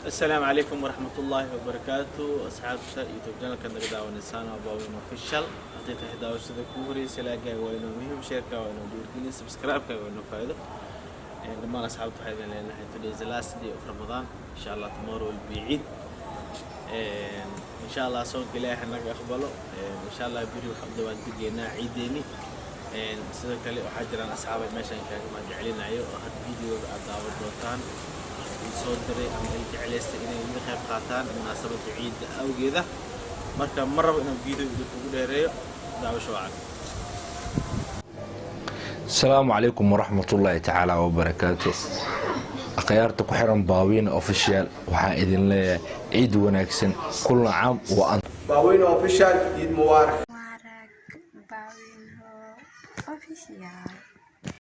Asalaamu calaykum waraxmatullaahi wabarakaatu. Asxaabta YouTube channelka naga daawanaysaan waa Baawin Official. Hadday tahay daawashada kuu horeysa, like-gaaga waa inoo muhiim, share-ka waa inoo dhiirgelin, subscribe-ka waa inoo faa'iido. Dhammaan asxaabta waxaa idin leenahay, today is the last day of Ramadan. Insha Allah tomorrow will be Eid. Insha Allah soonka Ilaahay naga aqbalo. Insha Allah beri waxaan u dabaaldegaynaa ciideeni. Sidoo kale waxaa jiraan asxaabay meeshaan kaaga mahadcelinayo oo hadda videoga aad daawan doontaan ii soo diray ama ay jeclaystay inay iga qayb qaataan munaasabadda ciidda awgeeda. Marka ma rabo inaan video idinkugu dheereeyo. Daawasho wacan. Asalaamu calaykum waraxmatullaahi tacaala wabarakaatu. Akhyaarta ku xiran Baawiina Official, waxaan idin leeyahay ciid wanaagsan, kullu caam wa antum. Baaweyne Official, Ciid Mubaarak. Mubarak, Baawinho Official.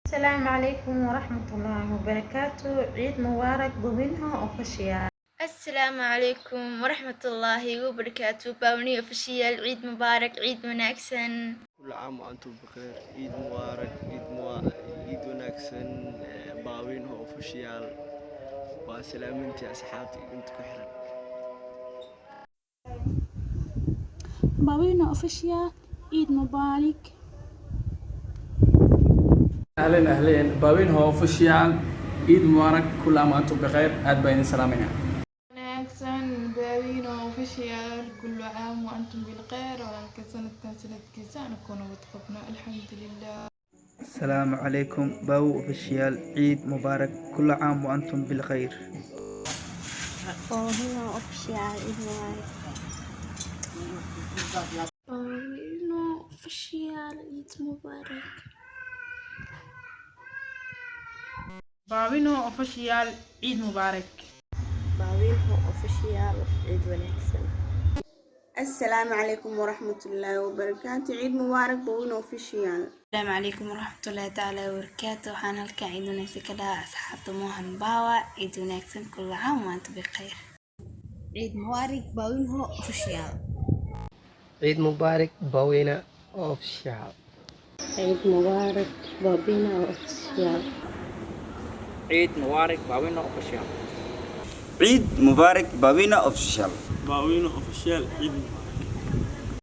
Asalaamu calaykum waraxmatullaahi wabarakaatu. Ciid mubaarak, Bawinho Official. Asalaamu calaykum waraxmatullaahi wabarakaatu. Baawni Official, ciid mubaarak, ciid wanaagsan. كل عام وأنتم بخير، عيد مبارك، عيد wanaagsan, Baawinho Official. Waa salaamintii asxaabta inta ku xiran. Bawino Official, Eid Mubarak. Ahlan ahlan, Baawinho Official, ciid mubaarak, كل عام وأنتم بخير. Aad baa idin salaamaya. Wanaagsan, Baawino Official, كل عام وأنتم بالخير. Walaalka, sanadkan sanadkiisa aan ku nabad qabno, alxamdulilah. السلام عليكم باو Official، عيد مبارك، كل عام وأنتم بالخير. Bawino Official, Eid Mubarak. Bawino Official, Eid Mubarak. Baawino Official, Ciid Mubaarak. Baawinho Official, ciid wanaagsan. Asalaamu calaykum waraxmatullaahi wabarakaatu. Ciid mubaarak, Bawin Official. Asalaamu calaykum waraxmatullaahi tacaala wabarakaatu. Waxaan halkan ciid wanaagsan ka dhahaa asxaabta Mohan Bawa. Ciid wanaagsan, كل عام وأنتم بخير. Ciid mubaarak, Baawinho Official. Ciid mubaarak, Bawina Official. Ciid mubaarak, Baawino Official. Ciid mubaarak, Baawino Official. Ciid mubaarak, Baawina Official. Baawino Official, ciid mubaarak.